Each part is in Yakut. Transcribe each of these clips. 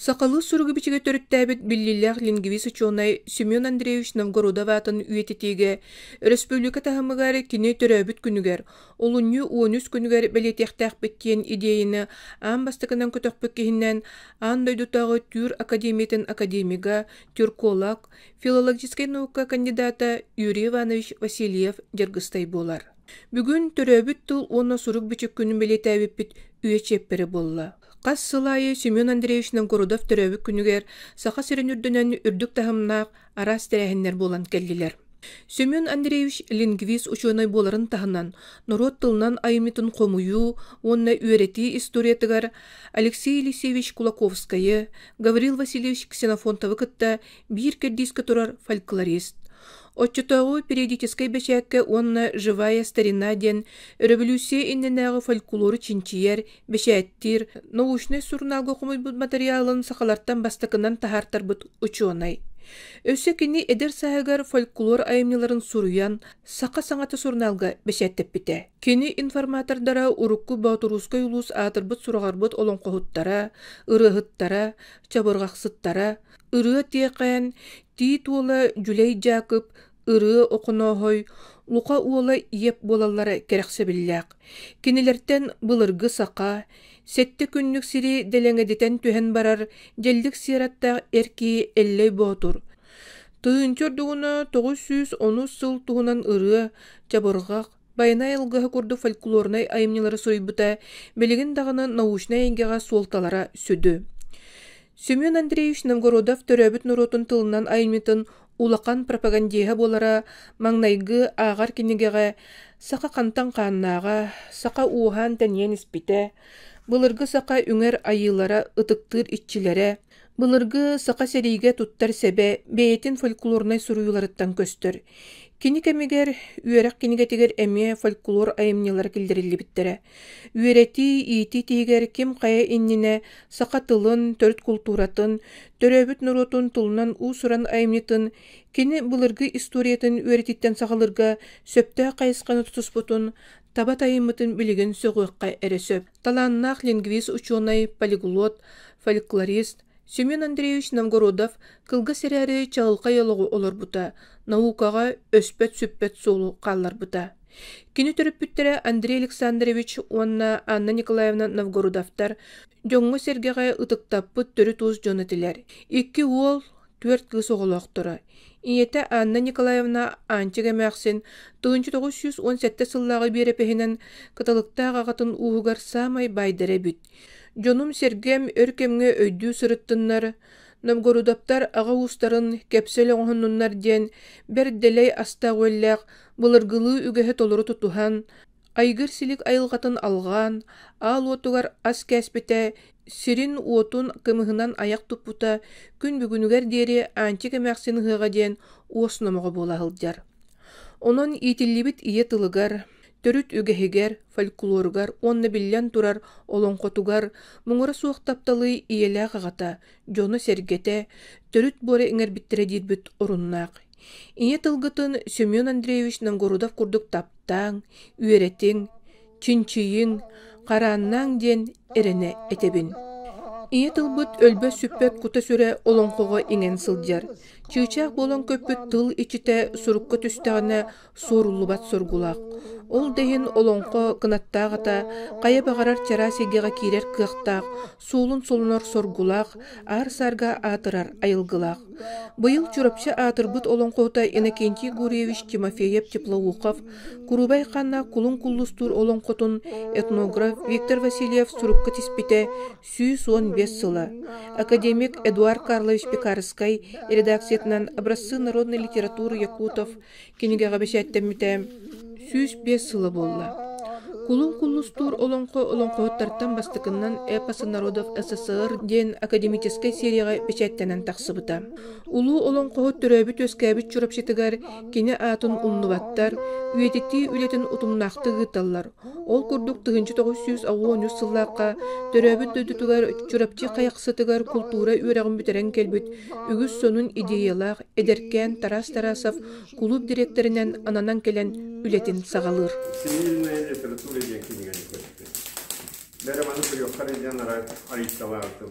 Сахалыы суругу-бичиги төрүттээбит биллиилээх лингвист-учуонай Семен Андреевич Новгородов аатын үйэтитиигэ өрөспүүбүлүкэ таһымыгар кини төрөөбүт күнүгэр, олунньу 13 күнүгэр бэлиэтиэхтээхпит диэн идиэйэни аан бастакынан көтөхпүт киһинэн аан дойдутааҕы Түүр академиятын академига, тюрколог, филологическай наука кандидата Юрий Иванович Васильев Дьаргыстай буолар. Бүгүн төрөөбүт тыл уонна сурук-бичик күнүн бэлиэтээбиппит үйэ чиэппэрэ буолла. Хас сыл аайы Семен Андреевич Новгородов төрөөбүт күнүгэр Саха сирин үрдүнэн үрдүк таһымнаах араас тэрээһиннэр буолан кэллилэр. Семен Андреевич лингвист учуонай буоларын таһынан, норуот тылынан айымньытын хомуйуу уонна үөрэтии историятыгар Алексей Елисеевич Кулаковскайы, Гаврил Васильевич Ксенофонтовы кытта биир кэрдиискэ турар фольклорист. Оччотооҕу периодическай бэчээккэ уонна «Живая старина» диэн өрөбөлүүссүйэ иннинээҕи фольклору чинчийэр, бэчээттиир научнай сурунаалга хомуйбут матырыйаалын сахалартан бастакынан таһаартарбыт учуонай. Өссө кини эдэр сааһыгар фольклор айымньыларын суруйан, «Саха саҥата» сурунаалга бэчээттэппитэ. Кини информатордара урукку Боотуруускай улуус аатырбыт-сураҕырбыт олоҥхоһуттара, ырыаһыттара, чабырҕахсыттара, Ырыа Тиэхээн, Тиит уола Дьүлэй Дьаакып, Ырыа Охонооһой, Луха уола Иэп буолаллара кэрэхсэбиллээх. Кинилэртэн былыргы саха, сэттэ күннүк сири дэлэҥэдитэн түһэн барар дьэллик сиэраттаах эр киһи Эллэй Боотур, тыһыынча ордугуна 910 сыл туһунан ырыа, чабырҕах, Байанай алгыһа курдук фольклорнай айымньылары суруйбута билигин даҕаны научнай эйгэҕэ суолталара сүдү. Семен Андреевич Новгородов төрөөбүт норуотун тылынан айымньытын улахан пропагандиһа буолара маҥнайгы ааҕар кинигэҕэ саха хантан хааннааҕа, саха ууһаан-тэнийэн испитэ, былыргы саха үҥэр айыылара, ытыктыыр иччилэрэ, Былыргы саха сэриигэ туттар сэбэ бэйэтин фольклорнай суруйууларыттан көстөр. Кини кэмигэр үөрэх кинигэтигэр эмиэ фольклор айымньылара киллэриллибиттэрэ. Үөрэтии, иитии тиһигэр ким хайа иннинэ саха тылын, төрүт култууратын, төрөөбүт норуотун тылынан уус-уран айымньытын, кини былыргы историятын үөрэтииттэн саҕалыырга сөптөөх хайысханы тутуспутун, таба тайыммытын билигин сөҕүөххэ эрэ сөп. Талааннаах лингвист-учуонай, полиглот, фольклорист Семен Андреевич Новгородов кылгас эрээри чаҕылхай олоҕу олорбута, наукаҕа өспөт-сүппэт суолу хаалларбыта. Кини төрөппүттэрэ Андрей Александрович уонна Анна Николаевна Новгородовтар дьоҥҥо-сэргэҕэ ытыктаппыт төрүт уус дьон этилэр. Икки уол, түөрт кыыс оҕолоохторо. Ийэтэ Анна Николаевна Аанчык эмээхсин 1917 сыллааҕы биэрэпиһинэн Кыталыктаах аҕатын ууһугар саамай баайдара эбит. Дьонум-сэргэм өр кэмҥэ өйдүү сырыттыннар, Новгородоптар аҕа уустарын кэпсэл оҥоһуннуннар диэн бэрт дэлэй астаах-үөллээх былыргылыы үгэһи толору тутуһан, Айгыр-силик айылҕатын алҕаан, аал уотугар ас кээспитэ, сирин-уотун кымыһынан айах туппута күн бүгүнүгэр диэри Аанчык эмээхсин ыһыаҕа диэн уос номоҕо буола сылдьар. Онон иитиллибит ийэ тылыгар, төрүт үгэһигэр, фольклоругар уонна биллэн турар олоҥхотугар муҥура суох тапталы ийэлээх аҕата, дьоно-сэргэтэ төрүт буора иҥэрбиттэрэ диирбит оруннаах. Ийэ тылгытын Семен Андреевич Новгородов курдук таптааҥ, үөрэтиҥ, чинчийиҥ, харааннааҥ диэн эрэнэ этэбин. Ийэ тылбыт өлбөт-сүппэт кута-сүрэ олоҥхоҕо иҥэн сылдьар. Чыычаах буолан көппүт тыл иччитэ сурукка түстэҕинэ суоруллубат соргулаах. Ол да иһин олоҥхо кынаттаах ата хайа баҕарар чараас эйгэҕэ киирэр кыахтаах, суолун солонор соргулаах, аар-саарга аатырар айылгылаах. Быйыл Чурапчы аатырбыт олоҥхоһута Иннокентий Гурьевич Тимофеев-Теплоухов Куруубай ханна Кулун Куллустуур олоҥхотун этнограф Виктор Васильев сурукка тиспитэ 115 сыла. Академик Эдуард Карлович Пекарскай редакциятынан «Образцы народной литературы якутов» кинигэҕэ бэчээттэммитэ 105 сыла буолла. Кулун Куллустуур олоҥхо олоҥхоһуттартан бастакыннан «Эпосы народов СССР» диэн академическай серияҕа бэчээттэнэн тахсыбыта. Улуу олоҥхоһут төрөөбүт-үөскээбит Чурапчытыгар кини аатын умнубаттар, үйэтитии үлэтин утумнаахтык ыыталлар. Ол курдук 1963 сыллаахха төрөөбүт дойдутугар Чурапчы Хайахсытыгар култуура үөрэҕин бүтэрэн кэлбит үгүс сонун идеялаах эдэркээн Тарас Тарасов кулууп дириэктэринэн ананан кэлэн үлэтин саҕалыыр. Семейная литература диэн кинигэни көрдүм. Бэрэ маны көрүөххэ диэн арыйталаабытым.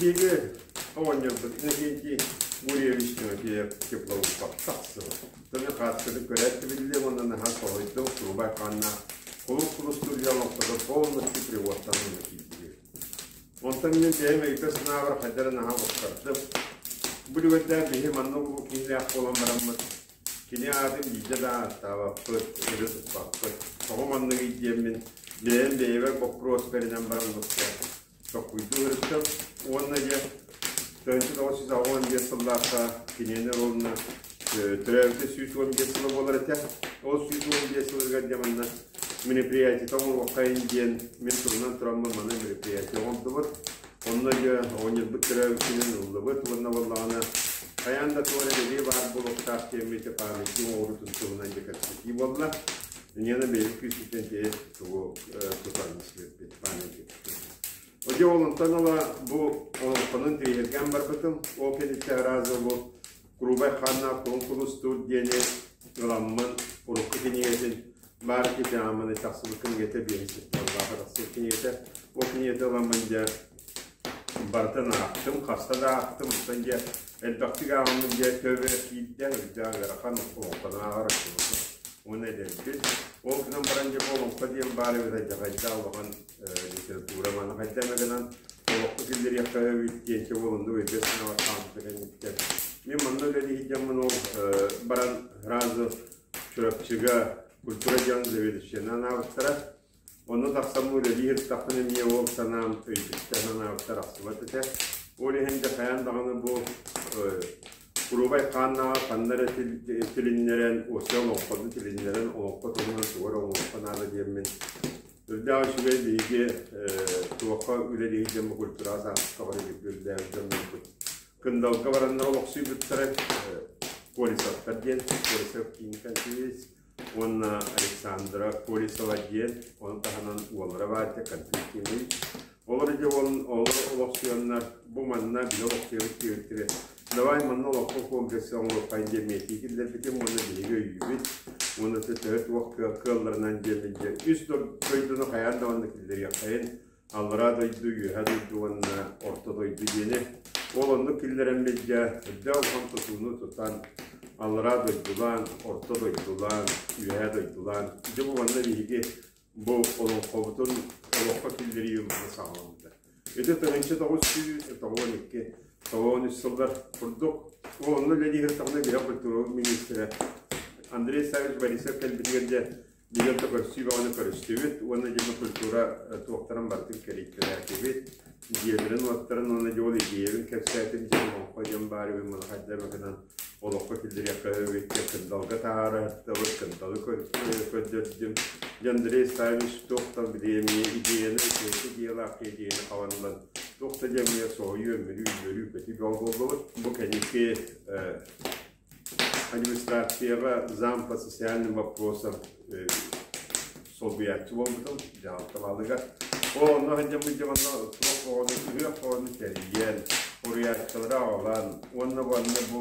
Биһиги оҕонньорбут Иннокентий Гурьевич Тимофеев Теплоухов тахсыбыт. Таны хаасканы көрөөт биллим уонна наһаа соһуйдум, куруубай хааннаах кулук кулустуруйа олоҥхото полностью переводтан киирдибит. Онтон мин бэйэм өйгө санаабар хайдах эрэ наһаа мухтардым. Бу түгэнтэн биһи манна улуу киһилээх буолан бараммыт, кини аатын биирдэ да ааттаабаппыт, өрө туппаппыт. Тоҕо манныгый диэммин бэйэм бэйэбэр боппуруос бэринэн баран муста толкуйдуу сырыттым. Уонна дьэ 1985 сыллаахха киниэнэ уонна төрөөбүтэ 115 сыла буолар этэ. Ол 115 сылыгар дьэ манна мероприятие оҥоруоххайын диэн мин турунан тураммын манна мероприятие оҥордубут. Онно дьэ оҕонньорбут төрөөбүт күнүн ыллыбыт уонна буоллаҕына хайаан да туох эрэ бэлиэ баар буолуохтаах диэммит памятник оҥоруутун туһунан дьэ кэпсэтии буолла. Инньэ бэйэбит күүспүтүнэн киһи тугу тутан испиппит памятник. Дьэ ол онтон ыла бу олоҥхонун тириэргэн барбытым. Ол кэнниттэн разы бу Куруубай хааннаах кулун кулустуур диэни ыламмын урукку кинигэтин баар китааманы тахсыбыт кинигэтэ биэһин сытталлаах тахсыбыт кинигэтэ. Ол кинигэтэ ыламмын дьэ барытын аахтым, хаста да аахтым. Оттон дьэ элбэхтик ааҕаммын дьэ төбө киирдэ, үрдээх ыарахан олоҥхону ааҕар уонна эдэрбит. Ол гынан баран дьэ бу олоҥхо диэн баар эбит алдьархайдаах улахан литература маны хайда эмэ гынан олоххо киллэриэххэ эбит диэн ол оннук өйдөс санаабар хаампыта кэнниттэн мин манна үлэлии сылдьаммын ол баран сразу Чурапчыга культура дьон заведующайынан анаабыттара. Онно тахсаммын үлэлии сырыттахпына эмиэ ол санаам өйбүттэн санаабыттар ахсыбат этэ. Ол иһин дьэ хайаан даҕаны бу куруубай хааннааҕы ханна эрэ тилиннэрэн, уопсай олоҥхону тилиннэрэн олоҥхо туһунан тугу эрэ оҥоруохха наада диэммин үрдээх үчүгэй биһиги туохха үлэлиир дьоммут культура саастаҕар үлэлээбит дьоннорбут Кындалга бараннар олохсуйбуттара Колесовтар диэн, Колесов Кин уонна Александра Колесова диэн, ону таһынан уоллара баар этэ Константинович. Олор дьэ олор олохсуйаннар бу манна били олохсуйабыт диэбиттэрэ. Давай манна олоххо комплексы оҥоруоххайын диэн миэтии киллэрбитим уонна биһиги өйүүбүт уонна төһө туох кыалларынан диэммит дьэ үс дойдуну хайаан да манна киллэриэххэйин Аллараа дойду, Үөһээ дойду уонна Орто дойду диэни. Ол оннук киллэрэммит дьэ, үрдээх улахан тутууну тутан, Аллараа дойдулаан, Орто дойдулаан, Үөһээ дойдулаан, дьэ бу манна биһиги бу олоҥхобутун олоххо киллэрии манна саҕаламмыта. Ити 1992 93 сыллар курдук ол онно үлэлиир саҕана биһиги культура министрэ Андрей Савич Борисов кэлбитигэр дьэ Билэн да көрсүү бөҕөнү көрүстүбүт уонна дьэ культура туохтарын барытын кэрийтэлээтибит, дьиэлэрин-уоттарын уонна дьэ ол идеябын кэпсээтим, дьэ олоҥхо диэн баар эбит, маны хайдах эмэ гынан олоххо киллэриэххэ эбит, Кындалга таһаарыһыттабыт, Кындалы көрдөрдүм. Дьэ Андрей Савич туох да били эмиэ идеяны, үчүгэй идеялаах идеяны хабан ылан туох да дьэ эмиэ соһуйуу, өмүрүү, үөрүү-көтүү бөҕө буоллубут. Бу кэнники Администрацияҕа зам по социальным вопросам солбуйааччы буолбутум дьаһалта баһылыга. Ол онно сылдьаммыт дьэ онно туох оҕону, ыһыах оҕону тэрийэн, уруйааччылары аҕалан уонна уонна бу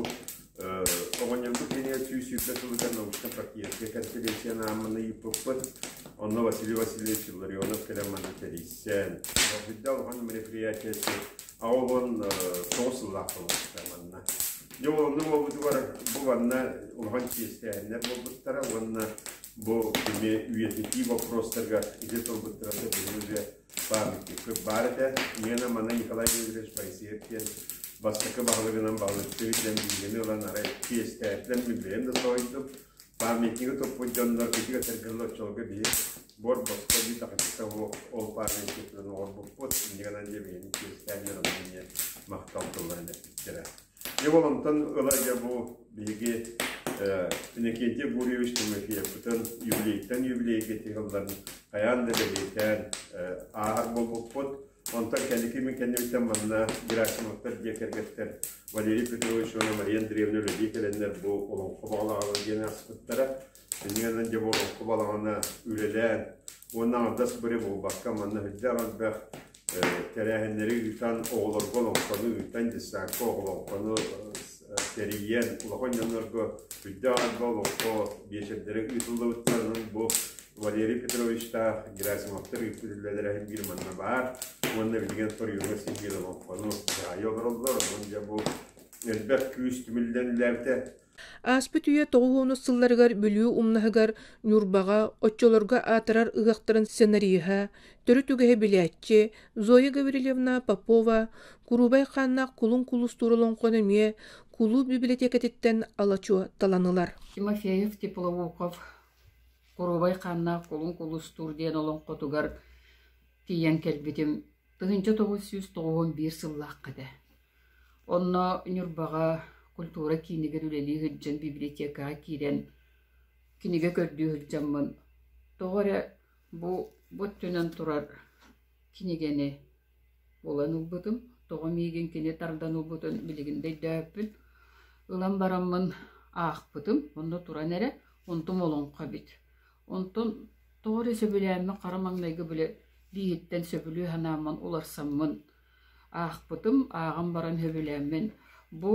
оҕонньорбут кинигэ 120 сылыгар научно-практическай конференцияны ааммын ыйыппыппыт. Онно Василий Васильевич Илларионов кэлэн манна тэрийсэн, бирдэ улахан мероприятиесы 89 сыллаах буолбуттар манна. Дьэ ол онно буолбутугар бу манна улахан чиэстээһиннэр буолбуттара уонна бу кими үйэтитии вопростарга ити турбуттара билигин уже памятникпыт баар этэ. Миэнэ манна Николай Григорьевич Моисеев диэн бастакы баһылыгынан баһылыктыы диэн биһигини ылан арай чиэстээтилэр мин бэйэм да соһуйдум. Памятнигы туппут дьоннор кытыга сэргэлэр оччолорго биһи буор босхо дии тахаччыта ол памятникпытын оҥорбуппут. Инньэ гынан дьэ биһигини чиэстээннэр онно эмиэ махтал тылларын эппиттэрэ. Дьэ ол онтон ыла дьэ бу биһиги Иннокентий Гурьевич Тимофеевпытын юбилейтан юбилейгэ тиһиллэн хайаан да бэлиэтээн ааһар буолбуппут. Онтон кэнники мин кэннибиттэн манна Герасимовтар дьиэ кэргэттэр Валерий Петрович уонна Мария Андреевна үлэлии кэлэннэр бу олоҥхо баҕалааҕа диэн аспыттара. Иннинэн дьэ бу олоҥхо балаҕана үлэлээн уонна аҥардас быры буолбакка манна сүрдээх элбэх тэрээһиннэри ыытан оҕолорго олоҥхону ыытан десантка олоҥхону тэрийэн улахан дьоннорго сүрдээх элбэх олоҥхо биэчэрдэрэ ыытыллыбыттарын бу Валерий Петровичтаах Герасимовтар ыыппыт үлэлэрэ биир манна баар уонна билигин Торуйуҥҥа син биир олоҥхону дьаһайа олороллор. Онон дьэ бу элбэх күүс түмүллэн үлэлээбитэ. Ааспыт үйэ тоҕус сылларыгар Бүлүү умнаһыгар Ньурбаҕа оччолорго аатырар ыһыахтарын сценариһа, төрүт үгэһи билээччи Зоя Гаврильевна Попова Куруубай хааннаах Кулун Кулустуур олоҥхону эмиэ кулууп бибилэтиэкэтиттэн ала-чуо талан ылар. Тимофеев Теплоухов Куруубай хааннаах Кулун Кулустуур диэн олоҥхотугар тиийэн кэлбитим 1991 сыллаахха этэ. Онно Ньурбаҕа культура киинигэр үлэлии сылдьан библиотекаҕа киирэн кинигэ көрдүү сылдьаммын тоҕо эрэ бу бу өттүнэн турар кинигэни булан ылбытым. Тоҕо миигин кини тардан ылбытын билигин да өйдөөбөппүн. Ылан бараммын аахпытым, онно туран эрэ онтум олоҥхо эбит. Онтон тоҕо эрэ сөбүлээммин хара маҥнайгы били бииһиттэн сөбүлүү санааммын уларсаммын аахпытым, ааҕан баран сөбүлээммин бу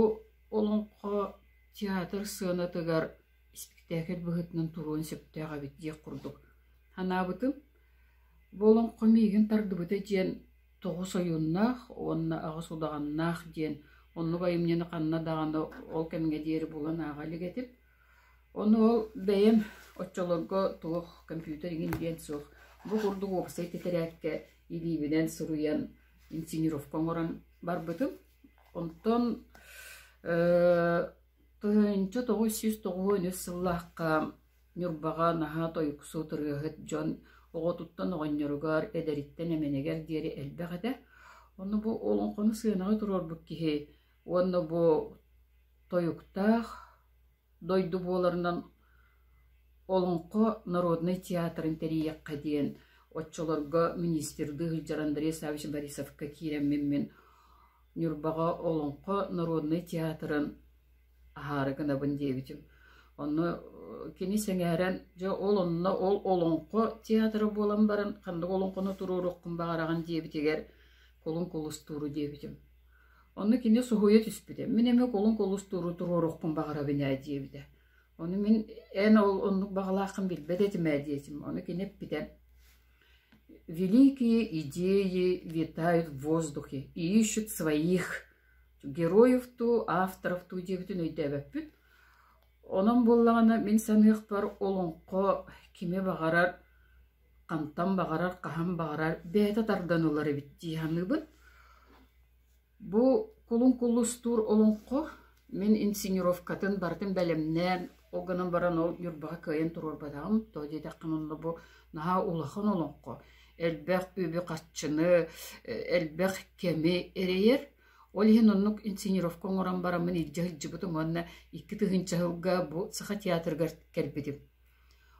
олоҥхо театр сыанатыгар испиктээкил быһыытынан туруон сөптөөх эбит диэх курдук санаабытым. Бу олоҥхо миигин тардыбыта диэн тоҕус ойууннаах уонна аҕыс удаҕаннаах диэн оннук айымньыны ханна даҕаны ол кэмҥэ диэри булан ааҕа илик этим. Ону ол бэйэм оччолорго туох компьютер иҥин диэн суох. Бу курдук уопсай тэтэрээккэ илиибинэн суруйан инсценировка оҥорон барбытым. Онтон 1993 сыллаахха Ньурбаҕа наһаа тойуксут, ырыаһыт дьон оҕотуттан оҕонньоругар, эдэриттэн эмэнигэр диэри элбэх этэ. Ону бу олоҥхону сыанаҕа туруорбут киһи уонна бу тойуктаах дойду буоларынан Олоҥхо народнай театрын тэрийиэххэ диэн оччолорго министрдыы сылдьар Андрей Саввич Борисовка киирэммин мин Ньурбаҕа Олоҥхо народнай театрын аһаары гынабын диэбитим. Онно кини сэҥээрэн, дьэ ол онно ол олоҥхо театра буолан баран ханнык олоҥхону туруоруоххун баҕараҕын диэбитигэр Кулун Кулустууру диэбитим. Онно кини соһуйа түспүтэ. Мин эмиэ Кулун Кулустууру туруоруохпун баҕарабын ээ диэбитэ. Ону мин эн ол оннук баҕалааххын билбэт этим ээ диэтим. Ону кини эппитэ: «Великие идеи витают в воздухе и ищут своих героев туу, авторов туу» диэбитин өйдөөбөппүн. Онон буоллаҕына мин саныахпар олоҥхо кими баҕарар хантан баҕарар, хаһан баҕарар бэйэтэ тардан ылар эбит дии саныыбын. Бу Кулун Куллустуур олоҥхо мин инсценировкатын барытын бэлэмнээн, ол гынан баран ол Ньурбаҕа кыайан туруорбатаҕым. Тоҕо диэтэххэ онно бу наһаа улахан олоҥхо. Элбэх үбү-харчыны, элбэх кэми эрэйэр. Ол иһин оннук инсценировка оҥорон бараммын илдьэ сылдьыбытым уонна 2000 сылга бу Саха театрыгар кэлбитим.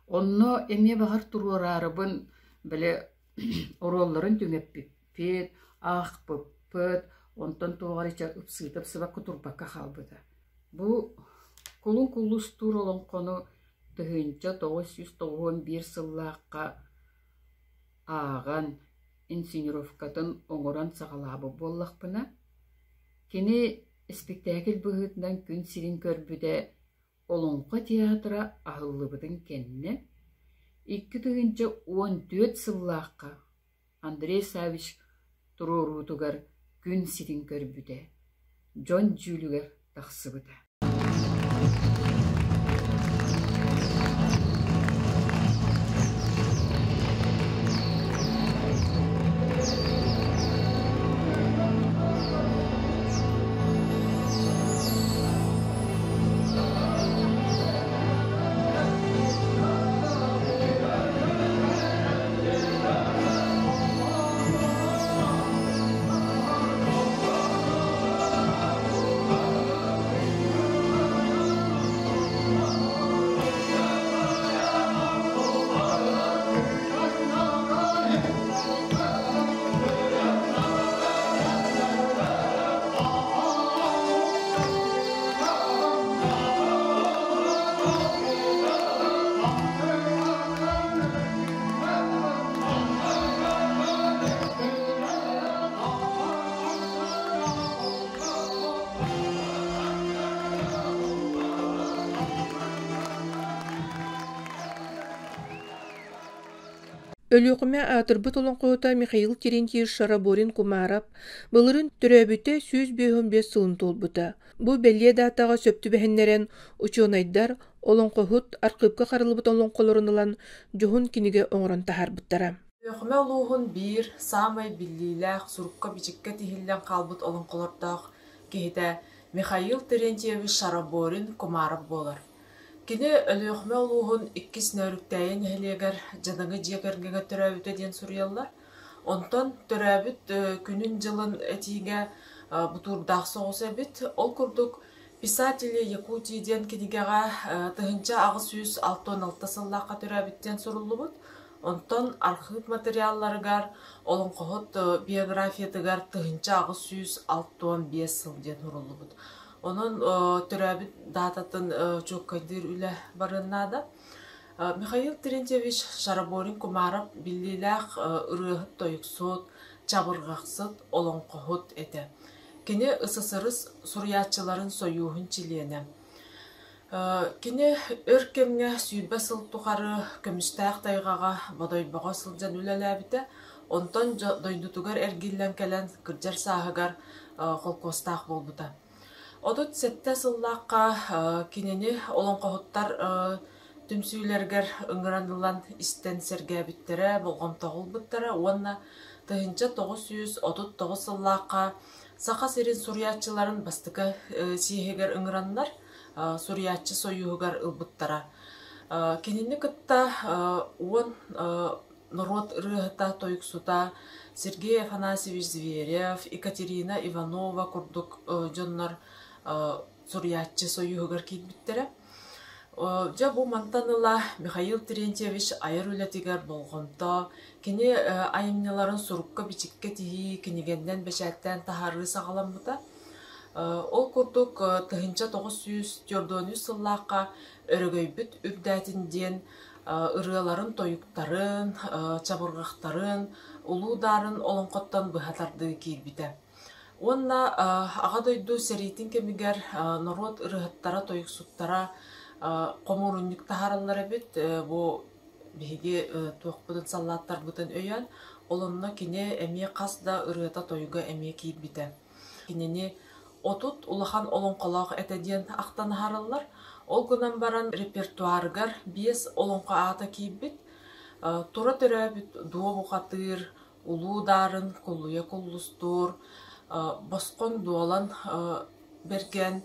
Онно эмиэ баҕар туруораарыбын били оруолларын түҥэппиппит, аахпыппыт, онтон туох эрэ чэ ыпсыыта ыпсыбакка турбакка хаалбыта. Бу Кулун Куллустуур олоҥхону 1991 сыллаахха ааҕан, инсценировкатын оҥорон саҕалаабыт буоллахпына, кини испиктээкил быһыытынан күн сирин көрбүтэ Олоҥхо театра аһыллыбытын кэннэ 2014 сыллаахха Андрей Саввич туруоруутугар күн сирин көрбүтэ, дьон дьүүлүгэр тахсыбыта. Өлүөхүмэ аатырбыт олоҥхоһута Михаил Терентьевич Шараборин-Кумаарап былырыын төрөөбүтэ 155 сылын туолбута. Бу бэлиэ даатаҕа сөп түбэһиннэрэн учуонайдар олоҥхоһут архыыпка хараллыбыт олоҥхолорун ылан дьоһун кинигэ оҥорон таһаарбыттара. Өлүөхүмэ улууһун биир саамай биллиилээх сурукка-бичиккэ тиһиллэн хаалбыт олоҥхолордоох киһитэ Михаил Терентьевич Шараборин-Кумаарап буолар. Кини Өлүөхүмэ улууһун Иккис Нөөрүктээйи нэһилиэгэр дьадаҥы дьиэ кэргэҥҥэ төрөөбүтэ диэн суруйаллар. Онтон төрөөбүт күнүн-дьылын этиигэ бутуурдаах соҕус эбит. Ол курдук «Писатели Якутии» диэн кинигэҕэ 1866 сыллаахха төрөөбүт диэн суруллубут. Онтон архыып матырыйаалларыгар олоҥхоһут биографиятыгар 1865 сыл диэн суруллубут. Онон төрөөбүт даататын чуолкайдыыр үлэ барыан наада. Михаил Терентьевич Шараборин-Кумаров биллиилээх ырыаһыт-тойуксут, чабырҕахсыт, олоҥхоһут этэ. Кини СССР суруйааччыларын сойууһун чилиэнэ. Кини өр кэмҥэ 20 сыл тухары көмүстээх тайҕаҕа Бодойбоҕо сылдьан үлэлээбитэ. Онтон дойдутугар эргиллэн кэлэн кырдьар сааһыгар холкуостаах буолбута. 37 сыллаахха кинини олоҥхоһуттар түмсүүлэригэр ыҥыран ылан истэн сэргээбиттэрэ, болҕомтоҕо ылбыттара уонна 1939 сыллаахха Саха сирин суруйааччыларын бастакы съеһигэр ыҥыраннар суруйааччы сойууһугар ылбыттара. Кинини кытта 10 норуот ырыаһыта, тойуксута Сергей Афанасьевич Зверев, Екатерина Иванова курдук дьоннор суруйааччы сойууһугар киирбиттэрэ. Дьэ бу мантан ыла Михаил Терентьевич айар үлэтигэр болҕомто, кини айымньыларын сурукка-бичиккэ тиһии, кинигэннэн бэчээттээн таһаарыы саҕаламмыта. Ол курдук 1943 сыллаахха Өрөгөйбүт үрдээтин диэн ырыаларын-тойуктарын, чабырҕахтарын Улуу Даарын олоҥхоттон быһа тардыы киирбитэ. Уонна Аҕа дойду сэриитин кэмигэр норуот ырыаһыттара, тойуксуттара хомуурунньук таһаараллар эбит. Бу биһиги туохпутун саллааттарбытын өйөөн, ол онно кини эмиэ хас да ырыата-тойуга эмиэ киирбитэ. Кинини 30 улахан олоҥхолоох этэ диэн ахтан аһараллар. Ол гынан баран репертуарыгар биэс олоҥхо аата киирбит. Тура төрөөбүт Дуо бухатыыр, Улуу Даарын Куллуйа Куллустуур, Босхоҥ Дуолан Бэргэн,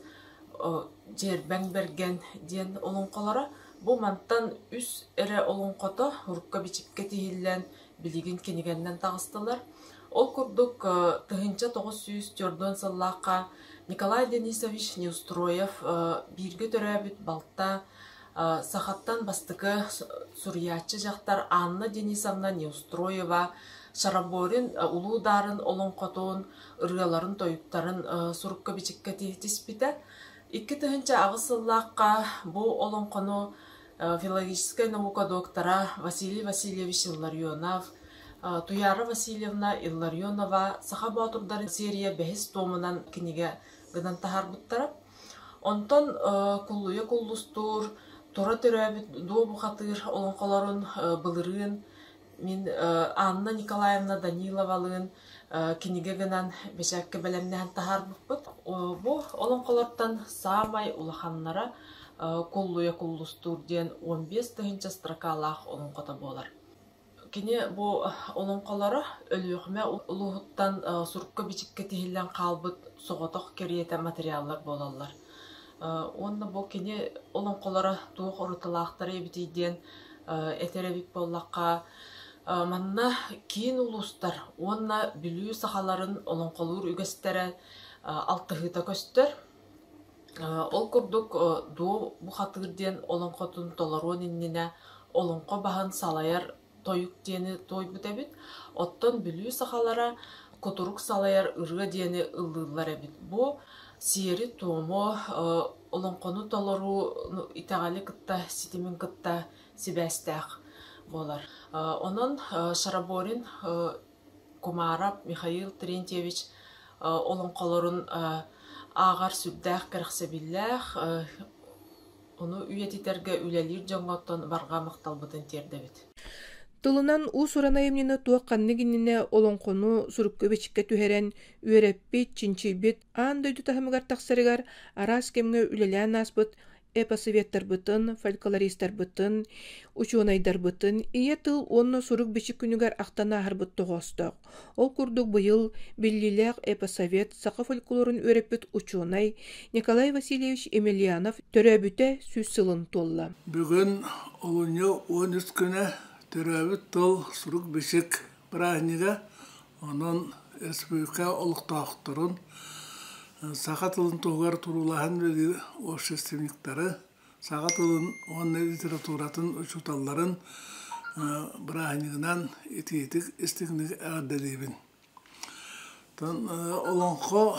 Дьиэрбэҥ Бэргэн диэн олоҥхолоро. Бу мантан үс эрэ олоҥхото урукка-бичиккэ тиһиллэн билигин кинигэннэн таҕыстылар. Ол курдук 1904 сыллаахха Николай Денисович Неустроев бииргэ төрөөбүт балта сахаттан бастакы суруйааччы дьахтар Анна Денисовна Неустроева Шараборин Улуу Даарын олоҥхотун, ырыаларын-тойуктарын сурукка-бичиккэ тиспитэ. 2008 сыллаахха бу олоҥхону филологическай наука доктора Василий Васильевич Илларионов, Туяра Васильевна Илларионова Саха боотурдарын серия бэһис туомунан кинигэ гынан таһаарбыттара. Онтон Куллуйа Куллустуур, Тура төрөөбүт Дуо бухатыыр олоҥхолорун былырыын мин Анна Николаевна Даниловалыын кинигэ гынан бэчээккэ бэлэмнээн таһаарбыппыт. Бу олоҥхолортон саамай улаханнара Куллуйа Куллустуур диэн 15 тыһыынча строкалаах олоҥхото буолар. Кини бу олоҥхолоро Өлүөхүмэ улууһуттан сурукка-бичиккэ тиһиллэн хаалбыт соҕотох кэриэтэ материаллар буолаллар. Уонна бу кини олоҥхолоро туох уратылаахтара эбитий диэн этэр эбит буоллахха, манна киин улуустар уонна Бүлүү сахаларын олоҥхолуур үгэстэрэ алтыһыыта көстөр. Ол курдук Дуо бухатыыр диэн олоҥхотун толоруон иннинэ олоҥхо баһын салайар тойук диэни туойбут эбит. Оттон Бүлүү сахалара кутурук салайар ырыа диэни ыллыыллар эбит. Бу сиэри-туому, олоҥхону толоруу итэҕэли кытта ситимин кытта сибээстээх буолар. Онон Шараборин Кумаров Михаил Терентьевич олоҥхолорун ааҕар сүрдээх кэрэхсэбиллээх, ону үйэтитэргэ үлэлиир дьоҥҥоттон барҕа махталбытын тиэрдэбит. Тылынан уус-уран айымньыны туох ханнык иннинэ олоҥхону сурукка-бичиккэ түһэрэн үөрэппит, чинчийбит, аан дойду таһымыгар тахсарыгар араас кэмҥэ үлэлээн ааспыт эпосоветтарбытын, фольклористарбытын, учуонайдарбытын ийэ тыл уонна сурук-бичик күнүгэр ахтан ааһарбыт тоҕоостоох. Ол курдук быйыл биллиилээх эпосовет саха фольклорун үөрэппит учуонай Николай Васильевич Емельянов төрөөбүтэ 100 сылын туолла. Бүгүн олунньу 13 күнэ төрөөбүт тыл сурук-бичик бырааһынньыга. Онон республика олохтоохторун саха тылын туһугар туруулаһан үлэлиир общественниктары, саха тылын уонна литературатын учууталларын бырааһынньыгынан итиитик истиҥник эҕэрдэлиибин. Олоҥхо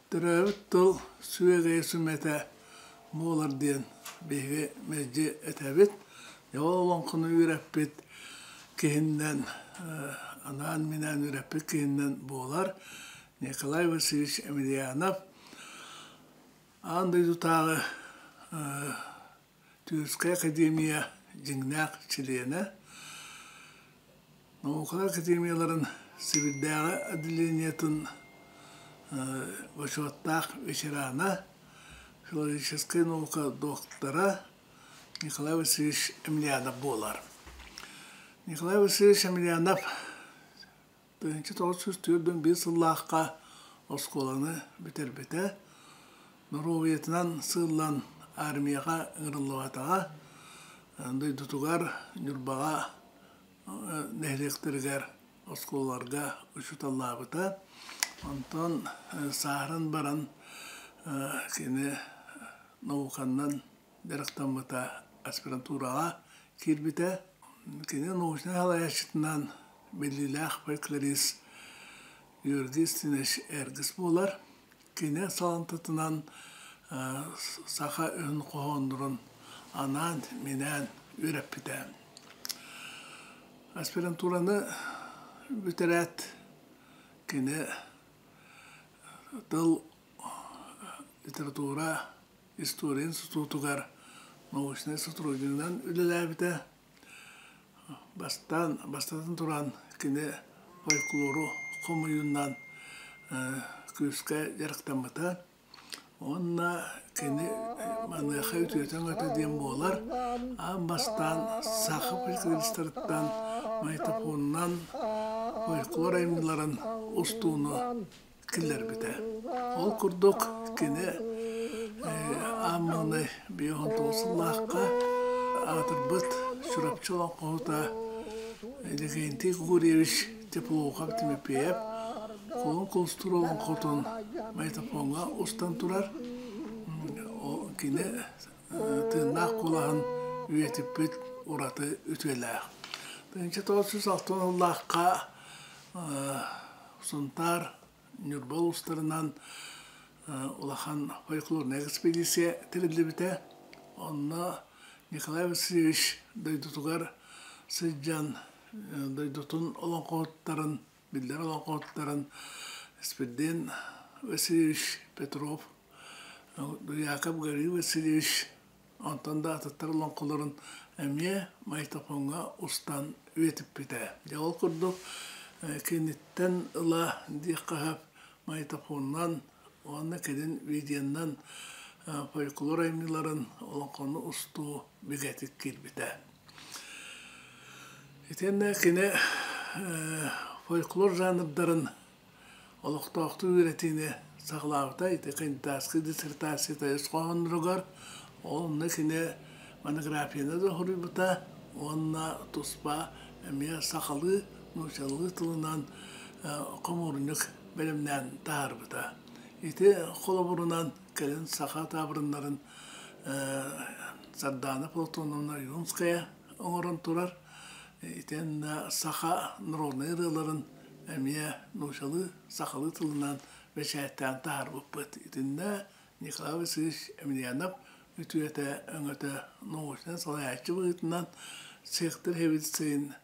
төрөөбүт тыл сүөгэйэ сүмэтэ буолар диэн биһиги мэлдьи этэбит. Ол олоҥхону үөрэппит киһиннэн, анаан-минээн үөрэппит киһиннэн буолар Николай Васильевич Емельянов. Аан дойдутааҕы Тюркскай академия дьиҥнээх чилиэнэ, Наукалар академияларын Сибирдээҕи отделениетын бочуоттаах ветерана, филологическай наука доктора Николай Васильевич Емельянов буолар. Николай Васильевич Емельянов 1941 сыллаахха оскуоланы бүтэрбитэ. Норуобуйатынан сыыллан армияҕа ыҥырыллыбатаҕа. Дойдутугар Ньурбаҕа нэһилиэктэригэр оскуолаларга учууталлаабыта. Онтон сааһыран баран кини науканнан дьарыктаммыта, аспирантураҕа киирбитэ. Кини научнай салайааччытынан биллиилээх фольклорист Георгий Устинович Эргис буолар. Кини саламтатынан саха өһүн хоһооннорун анаан-минээн үөрэппитэ. Аспирантураны бүтэрээт кини тыл литература история институтугар научнай сотруднигынан үлэлээбитэ. Бастаан, бастатан туран, кини фольклору хомуйуунан күүскэ дьарыктаммыта. Уонна кини маныаха үтүөтэ-өҥөтө диэн буолар. Аан бастаан саха фольклористарыттан магнитофонунан фольклор айымньыларын устууну киллэрбитэ. Ол курдук кини аан маҥнай 59 сыллаахха аатырбыт Чурапчы олоҥхоһута Иннокентий Гурьевич Теплоухов Тимофеев Кулун Кулустуур олоҥхотун магнитофоҥҥа устан турар. Кини тыыннаах куолаһын үйэтиппит ураты үтүөлээх. 1960 сыллаахха Сунтаар, Ньурба улуустарынан улахан фольклорнай экспедиция тэриллибитэ. Онно Николай Васильевич дойдутугар сылдьан дойдутун олоҥхоһуттарын, биллэр олоҥхоһуттарын Спирдин Васильевич Петров, Яков Гаврил Васильевич Онтон да атыттар олоҥхолорун эмиэ магнитофоҥҥа устан үйэтиппитэ. Дьэ ол курдук киниттэн ыла диэххэ сөп магнитофонунан уонна кэлин видеонан фольклор айымньыларын олоҥхону устуу бигэтик киирбитэ. Итиэннэ кини фольклор жанрдарын олохтоохтук үөрэтиини саҕалаабыта. Ити кандидатскай диссертацията ис хоһоонноругар онно кини монографияны да суруйбута уонна туспа эмиэ сахалыы, нууччалыы тылынан хомуурунньук бэлэмнээн таһаарбыта. Ити холобурунан кэлин саха таабырыннарын Сардаана Платоновна Ойуунская оҥорон турар. Итиэннэ саха народнай ырыаларын эмиэ нууччалыы, сахалыы тылынан бэчээттээн таһаарбыппыт. Итиннэ Николай Васильевич Емельянов үтүөтэ, өҥөтө научнай салайааччы быһыытынан сектор хэбилсэйин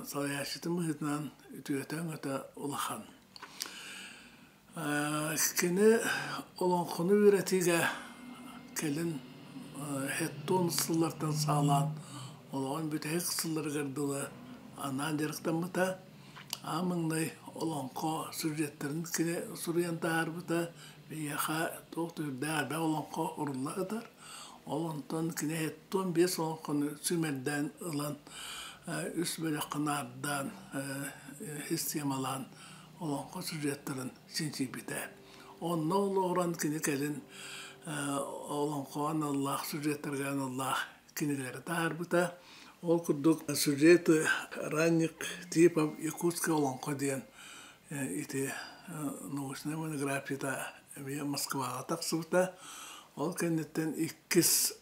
салайааччытын быһыытынан үтүөтэ-өҥөтө улахан. Кини олоҥхону үөрэтиигэ кэлин хеттон сыллартан саҕалаан олоҕун бүтэһик сылларыгар дылы анаан дьарыктаммыта. Аан маҥнай олоҥхо сюжеттарын кини суруйан таһаарбыта. Биһиэхэ туох да үрдээх элбэх олоҥхо урулла сытар. Ол онтон кини 75 олоҥхону сүүмэрдээн ылан үс бөлөххө наардаан, системалаан олоҥхо сюжеттарын чинчийбитэ. Онно олоҕуран кини кэлин олоҥхоҕо аналлаах, сюжеттарга аналлаах кинигэлэри таһаарбыта. Ол курдук «Сюжеты ранних типов якутского олоҥхо» диэн ити научнай монографията эмиэ Москваҕа тахсыбыта. Ол кэнниттэн иккис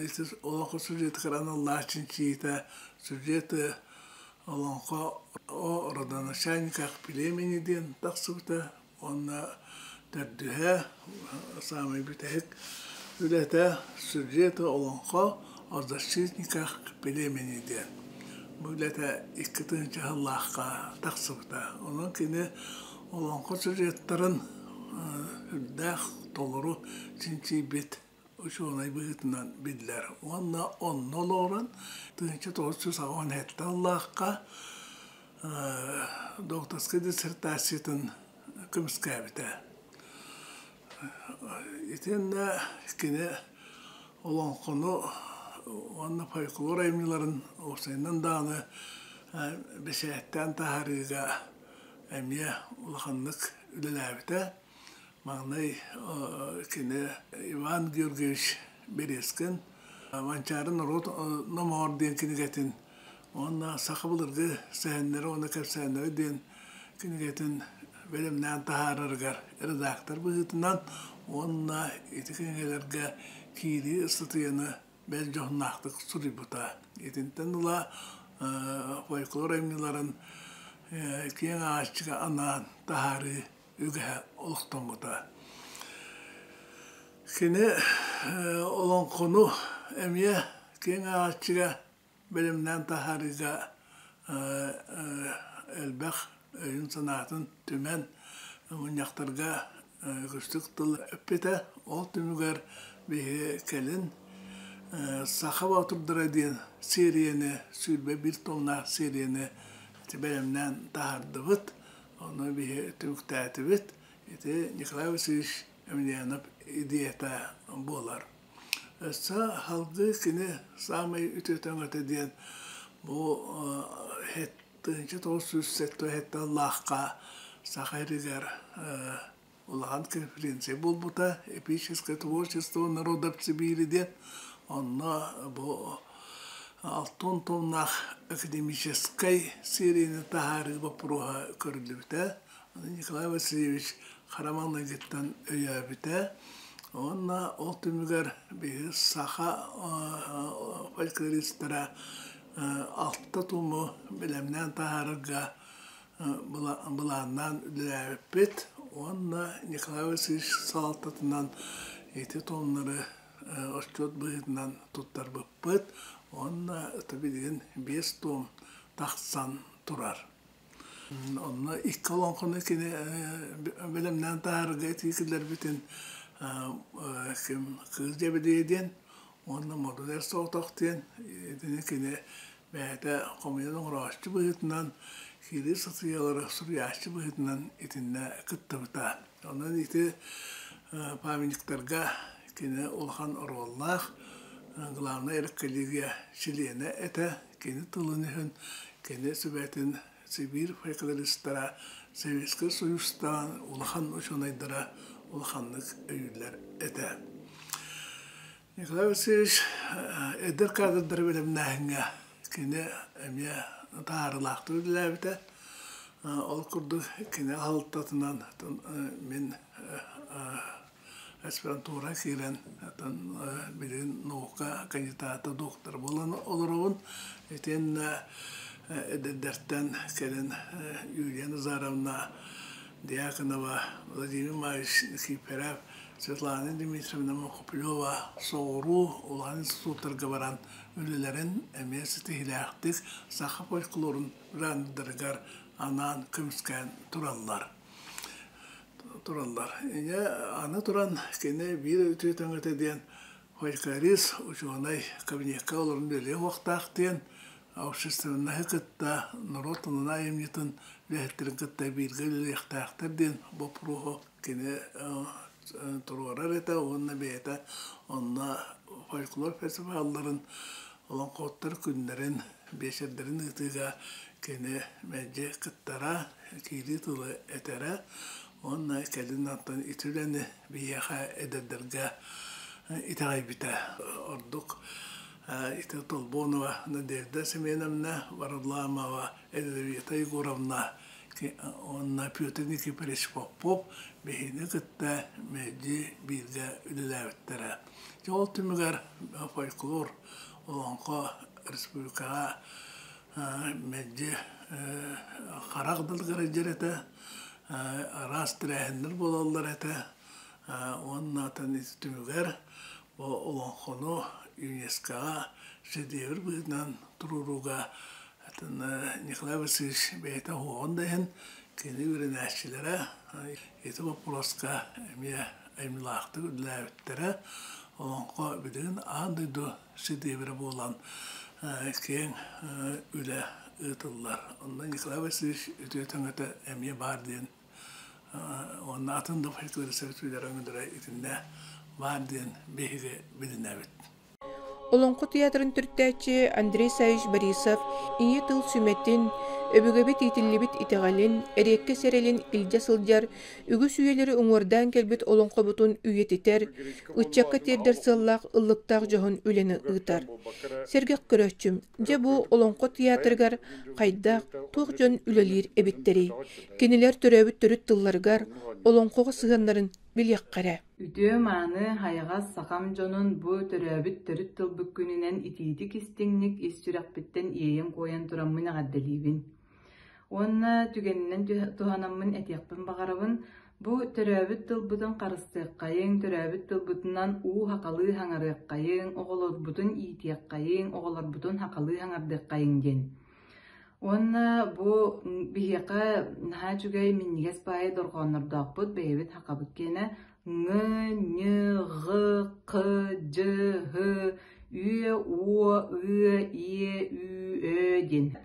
ити олоҥхо сюжетыгар аналлаах чинчийиитэ «Сюжеты олоҥхо о родоначальниках племени» диэн тахсыбыта. Уонна төрдүһэ, саамай бүтэһик үлэтэ «Сюжеты олоҥхо о защитниках племени» диэн. Бу үлэтэ 2000 сыллаахха тахсыбыта. Онон кини олоҥхо сюжеттарын үрдээх толору чинчийбит учуонай быһыытынан биллэр. Уонна онно олоҕуран 1987 сыллаахха докторскай диссертациятын көмүскээбитэ. Итиэннэ кини олоҥхону уонна фольклор айымньыларын уопсайынан даҕаны бэчээттээн таһаарыыга эмиэ улаханнык үлэлээбитэ. Маҥнай кини Иван Георгиевич Березкин «Манчаары норуот номоҕор» диэн кинигэтин уонна «Саха былыргы сэһэннэрэ уонна кэпсээннэрэ» диэн кинигэтин бэлэмнээн таһаарарыгар редактор быһыытынан уонна ити кинигэлэргэ киирии ыстатыйаны бэл дьоһуннаахтык суруйбута. Итинтэн ыла фольклор айымньыларын киэҥ ааҕааччыга анаан таһаарыы үгэһэ олохтоммута. Кини олоҥхону эмиэ киэҥ ааҕааччыга бэлэмнээн таһаарыыга элбэх өйүн-санаатын түмэн мунньахтарга үгүстүк тыл эппитэ. Ол түмүгэр биһиги кэлин «Саха боотурдара» диэн сиэрийэни, 21 томнаах сиэрийэни бэлэмнээн таһаардыбыт. Ону биһи түмүктээтибит. Ити Николай Васильевич Емельянов идеята буолар. Өссө салгыы кини саамай үтүөтэ өҥөтө диэн бу 1977 сыллаахха Саха сиригэр улахан конференция буолбута «Эпическое творчество народов Сибири» диэн. Онно бу алтан томнаах академическай серияны таһаарыы боппуруоһа көрүллүбүтэ. Николай Васильевич хара маҥнайгыттан өйөөбүтэ. Уонна ол түмүгэр биһиги саха фольклористара алта туму бэлэмнээн таһаарарга былааннаан үлэлээбиппит. Уонна Николай Васильевич салалтатынан ити томнары отчуот быһыытынан туттарбыппыт уонна билигин биэс том тахсан турар. Онно икки олоҥхону кини бэлэмнээн таһаарарга этии киллэрбитин ким Кыыс Дьэбидийэ диэн уонна Модун Соҕотох диэн итини кини бэйэтэ хомуйан оҥорооччу быһыытынан киирии сатыйалары суруйааччы быһыытынан итиннэ кыттыбыта. Онон ити памятниктарга кини улахан оруоллаах, главнай редколлегия чилиэнэ этэ. Кини тылын иһин, кини сүбэтин Сибиир фольклористара Советскай Союзтаан улахан учуонайдара улаханнык өйүүллэр этэ. Николай Васильевич эдэр кадрдары бэлэмнээһиҥҥэ кини эмиэ таһаарыылаахтык үлэлээбитэ. Ол курдук кини аһылтатынан мин аспирантура киирэн билигин наука кандидата доктор буолан олоробун. Итиэннэ эдэрдэртэн кэлин Юлия Назаровна Дьяконова, Владимир Иванович Никифоров, Светлана Дмитриевна Мокоплева соҕуруу улахан институттарга баран үлэлэрин эмиэ ситиһиилээхтик саха фольклорун жанрдарыгар анаан көмүскээн тураллар. Тураллар. Ийэ аны туран кини биир үтүө өҥөтө диэн. Фольклорист, учуонай кабинекка олорон үлэлиэх уохтаах диэн общественноһы кытта норуот тылын айымньытын үлэһиттэрин кытта бииргэ үлэлиэхтээхтэр диэн боппуруоһу кини туруорар этэ уонна бэйэтэ онно фольклор фестивалларын, олоҥхоһуттар күннэрин, биэчэрдэрин ыытыыга кини мэлдьи кыттара, киирии тылы этэрэ уонна кэлин онтон ити үлэни биһиэхэ эдэрдэргэ итэҕэйбитэ. Ордук ити Толбонова Надежда Семеновна, Варламова Елизавета Егоровна уонна Петр Никифорович Попов биһини кытта мэлдьи бииргэ үлэлээбиттэрэ. Дьэ ол түмүгэр фольклор, олоҥхо республикаҕа мэлдьи харах далыгар илдьэр этэ, араас тэрээһиннэр буолаллар этэ уонна түмүгэр бу олоҥхону ЮНЕСКО-ҕа шедевр быһыытынан туруорууга Николай Васильевич бэйэтэ уһуоҕун да иһин кини үөрэнээччилэрэ ити боппуруоска эмиэ айымньылаахтык үлэлээбиттэрэ. Олоҥхо билигин аан дойду шедеврэ буолан киэҥ үлэ ыытыллар. Онно Николай Васильевич үтүө өҥөтө эмиэ баар диэн уонна атын да фольклористар үтүөлэрэ өҥөлөрө итиннэ баар диэн биһиги билинэбит. Олоҥхо тыйаатырын төрүттээччи Андрей Саввич Борисов ийэ тыл сүмэтин, өбүгэбит иитиллибит итэҕэлин, эриэккэс эрэлин илдьэ сылдьар, үгүс үйэлэри уҥуордаан кэлбит олоҥхобутун үйэтитэр, ыччакка тиэрдэр сыаллаах ыллыктаах дьоһун үлэни ыытар. Сэргэх көрөөччүм, дьэ бу Олоҥхо тыйаатырыгар хайдах, туох дьон үлэлиир эбиттэрий? Кинилэр төрөөбүт төрүт тылларыгар, олоҥхоҕо сыһыаннарын билиэххэ эрэ. Үтүө-мааны хайаҕас сахам дьонун бу төрөөбүт төрүт тылбыт күнүнэн итиитик-истиҥник ис сүрэхпиттэн иэйэн-куойан тураммын эҕэрдэлиибин. Уонна түгэнинэн туһанаммын этиэхпин баҕарабын, бу төрөөбүт тылбытын харыстыаххайыҥ, төрөөбүт тылбытынан уу сахалыы саҥарыаххайыҥ, оҕолорбутун иитиэххэйиҥ, оҕолорбутун сахалыы саҥардыаххайыҥ диэн. Уонна бу биһиэхэ наһаа үчүгэй минньигэс баайы дорҕооннордоохпут, бэйэбит сахабыт киэнэ ҥ, нь, ҕ, х, дь, һ, үө, уо, ы, иэ, ү, ө диэн.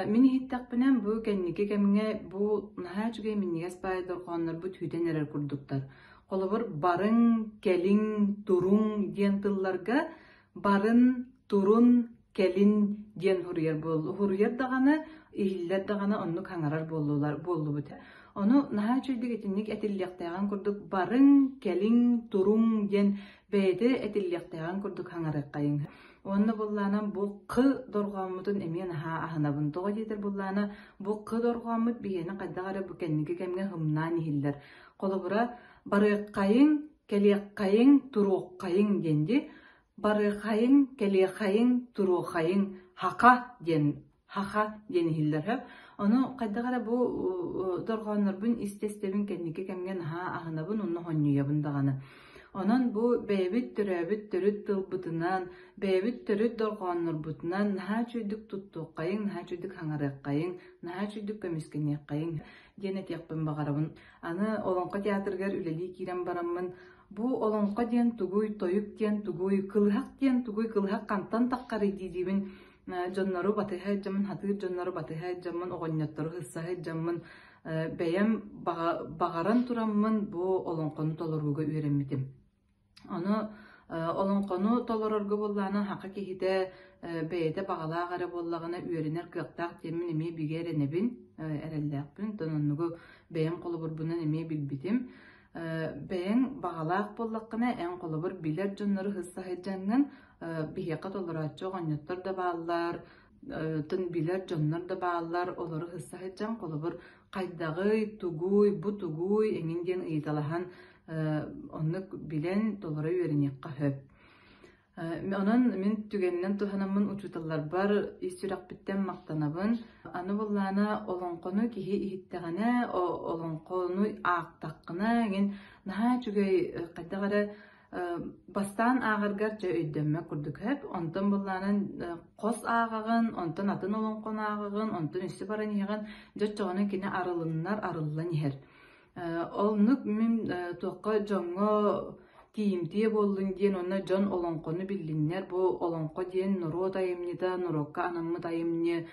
Мин иһиттэхпинэ, бу кэнники кэмҥэ бу наһаа үчүгэй минньигэс баайы дорҕооннорбут сүтэн эрэр курдуктар. Холобур, барыҥ, кэлиҥ, туруҥ диэн тылларга барын, турун, кэлин диэн суруйар буоллу. Суруйар даҕаны, иһиллэр даҕаны оннук хаҥарар буоллулар буоллубут. Ону наһаа үчүгэйдик итинник этиллиэхтээҕин курдук барыҥ, кэлиҥ, туруҥ диэн бэйэтэ этиллиэхтээҕин курдук хаҥарыаххайыҥ. Уонна буллаанан бу х дорҕооммутун эмиэ наһаа аһынабын. Тоҕо диэтэр буллаана бу х дорҕооммут биһиэнэ хайдах эрэ бу кэнники кэмҥэ һымнаан иһиллэр. Холобура, барыаххайыҥ, кэлиэххэйиҥ, туруоххайыҥ диэн дии. Барыаххайыҥ, кэлиэххэйиҥ, туруоххайыҥ, хака диэн хаха диэн иһиллэр сөп. Ону хайдах эрэ бу дорҕооннорбун истэ-истэбин кэнники кэмҥэ наһаа аһынабын уонна сонньуйабын даҕаны. Онон бу бэйэбит төрөөбүт төрүт тылбытынан, бэйэбит төрүт дорҕооннорбутунан наһаа үчүгэйдик туттуоххайыҥ, наһаа үчүгэйдик саҥарыаххайыҥ, наһаа үчүгэйдик көмүскэниэххэйиҥ диэн этиэхпин баҕарабын. Аны Олоҥхо театрыгар үлэлии киирэн бараммын, бу олоҥхо диэн тугуй, тойук диэн тугуй, кылыһах диэн тугуй, кылыһах хантан таххарый дии-диибин дьоннору батыһа сылдьаммын, сатыыр дьоннору батыһа сылдьаммын, оҕонньоттору сырса сылдьаммын, бэйэм баҕаран тураммын бу олоҥхону толорууга үөрэммитим. Ону олоҥхону толорорго буоллаҕына саха киһитэ бэйэтэ баҕалаах эрэ буоллаҕына үөрэнэр кыахтаах диэммин эмиэ бигэ эрэнэбин, эрэллээхпин. Оттон оннугу бэйэм холобурбунан эмиэ билбитим. Бэйэҥ баҕалаах буоллаххына, эн холобур билэр дьоннору сырса сылдьаҥҥын биһиэхэ толорооччу оҕонньоттор да бааллар, тын билэр дьоннор да бааллар, олору сырса сылдьан холобур хайдаҕый, тугуй, бу тугуй эҥин диэн ыйыталаһан оннук билэн толоро үөрэниэххэ сөп. Онон мин түгэнинэн туһанаммын учууталларбар ис сүрэхпиттэн махтанабын. Аны буоллаҕына олоҥхону киһи иһиттэҕинэ, олоҥхону аахтаххына эҥин наһаа үчүгэй хайдах эрэ Бастаан ааҕаргар дьэ өйдөммөт курдук сөп, онтон былаанын хос ааҕаҕын, онтон атын олоҥхону ааҕаҕын, онтон өссө баран иһэҕин, дьэ оччоҕуна кини арылыннар арыллан иһэр. Оннук мин туохха дьоҥҥо тиийимтиэ буоллун диэн уонна дьон олоҥхону биллиннэр бу олоҥхо диэн норуот айымньыта, норуокка анаммыт айымньы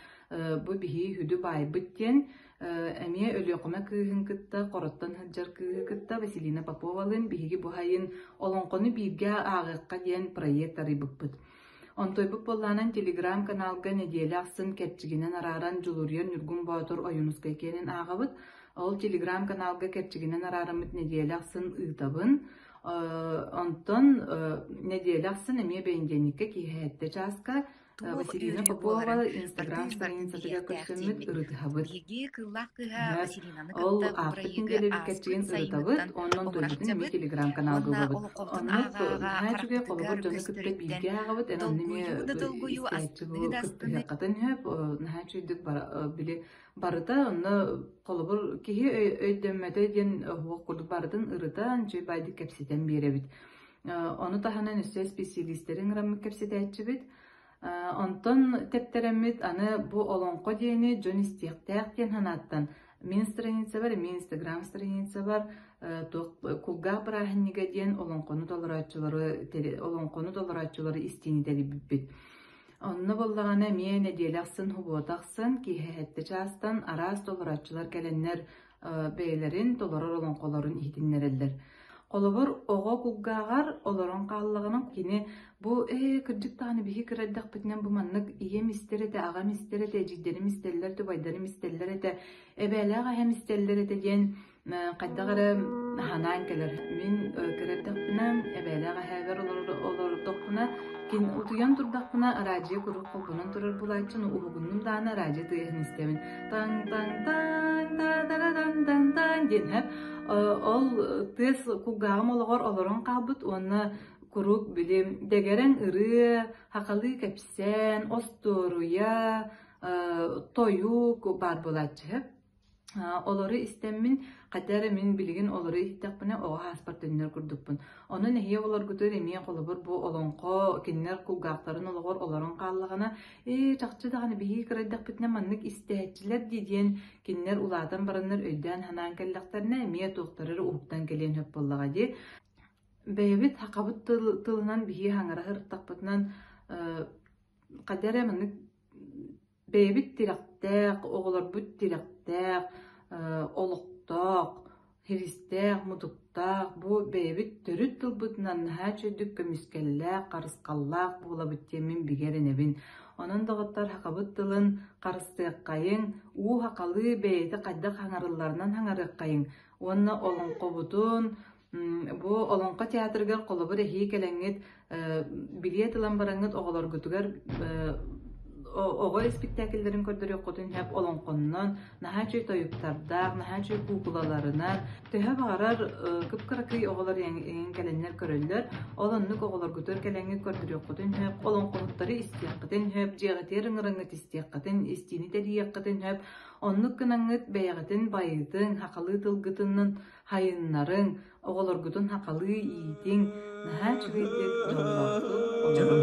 бу биһиги сүдү баайбыт диэн эмиэ Өлүөхүмэ кыыһын кытта, Хороттон сылдьар кыыһы кытта Василина Поповалыын биһиги бу сайын олоҥхону бииргэ ааҕыахха диэн проект арыйбыппыт. Онтуойбут буоллаҕынан телеграм-каналга нэдиэлэ ахсын кэрчигинэн арааран Дьулуруйар Ньургун Боотур Ойуунускай киэнин ааҕабыт. Ол телеграм-каналга кэрчигинэн араараммыт нэдиэлэ ахсын ыытабын. Онтон нэдиэлэ ахсын эмиэ бэнидиэнньиккэ киэһэ сэттэ чааска Туох Василина үөрүү Попова буоларын Инстаграм бардыы-бардын страницатыгар билиэхтээх көрсөммүт диэммит. ырытыһабыт. Биһиги кыыллаах кыыһа Василинаны Ол кытта бу аахпыт бырайыагы нэдиэлэбит ааспыт кэрчигин ырытабыт, сайыҥҥыттан онон тойбутун эмиэ оҥорсобут телеграм-каналга уонна угабыт. олоҥхобутун Оннук ааҕа-ааҕа наһаа үчүгэй холобур харахпытыгар дьону кытта көстөрүттэн бииргэ ааҕабыт, эн онно эмиэ долгуйуу да долгуйуу, истээччи бу астыныы да астыныы кыттыһыаххытын сөп, наһаа үчүгэйдик били барыта онно холобур киһи өйдөммөтө диэн оһуох курдук барытын ырытан, үчүгэй баайдык кэпсэтэн биэрэбит. Ону таһынан өссө исписэлиистэри ыҥыраммыт кэпсэтээччибит. Онтон тэптэрэммит аны бу олоҥхо диэни дьон истиэхтээх диэн санааттан мин страницабар, эмиэ инстаграм страницабар туох кулгаах бырааһынньыга диэн олоҥхону толорооччулары олоҥхону толорооччулары истиини тэрийбиппит. Онно буоллаҕына эмиэ нэдиэлэ ахсын субуота ахсын киэһэ сэттэ чаастан араас толорооччулар кэлэннэр бэйэлэрин толорор олоҥхолорун иһитиннэрэллэр. Холобур, оҕо кулгааҕар олорон хааллаҕына кини бу ээ кырдьык даҕаны биһи кыра эрдэхпитинэ бу маннык ийэм истэр этэ, аҕам истэр этэ, эдьиийдэрим истэллэр, убайдарым истэллэр этэ, эбээлээх эһэм истэллэр этэ диэн хайдах эрэ санаан кэлэр. Мин кыра эрдэхпинэ эбээлээх эһээбэр олордохпуна кин утуйан турдахпына араадьыйа куруук холбонон турар буолааччы, уһугуннум даҕаны араадьыйа тыаһын истэбин. Таҥ таҥ таҥ та та тан тан тан диэн һэп ол тыас кулгааҕым олоҕор олорон хаалбыт уонна куруук били дэгэрэҥ ырыа, хахалыы кэпсээн, остуоруйа, тойук баар буолааччы. Олору истэммин, хата эрэ мин билигин олору иһиттэхпинэ оҕо ааспар төннөр курдукпун. Онон эһиги оҕолоргутугар эмиэ холобур бу олоҥхо кинилэр кулгаахтарын олоҕор олорон хааллаҕына, ээ чахчы даҕаны биһиги кырайдахпытына маннык истээччилэр дии диэн кинилэр улаатан бараннар өйдөөн-санаан кэллэхтэринэ эмиэ туохтара эрэ уһуктан кэлиэн сөп буоллаҕа дии. Бэйэбит сахабыт тылынан биһиги хаҥара сырыттахпытынан хайда эрэ маннык Бэйэбит тирэхтээх, оҕолорбут тирэхтээх, олохтоох, хиристээх, мутуктаах, бу бэйэбит төрүт тылбытынан наһаа үчүгэйдик көмүскэллээх, харысхаллаах буолабыт диэн мин бигэ эрэнэбин. Онон, доҕоттор, сахабыт тылын харыстыаххайыҥ, уу сахалыы бэйэтэ хайдах саҥарылларынан саҥарыаххайыҥ уонна олоҥхобутун Бу Олоҥхо театрыгар холобур эһии кэлэҥҥит билиэт ылан бараҥҥыт оҕолоргутугар оҕо испиктээкиллэрин көрдөрүөххүтүн сөп олоҥхоннон наһаа үчүгэй тойуктардаах, наһаа үчүгэй куукулаларынан төһө баҕарар кып-кыракый оҕолор эҥин кэлэннэр көрөллөр. Ол оннук оҕолоргутугар кэлэҥҥит көрдөрүөххүтүн сөп, олоҥхоһуттары истиэххитин сөп, дьиэҕитигэр ыҥыраҥҥыт истиэххитин, истиини тэрийиэххитин сөп. Оннук гынаҥҥыт бэйэҕитин байытыҥ, сахалыы тылгытынан Хайыннарыҥ, оҕолоргутун сахалыы иитиҥ, наһаа үчүгэйдик, дьоллоохтук олоруҥ.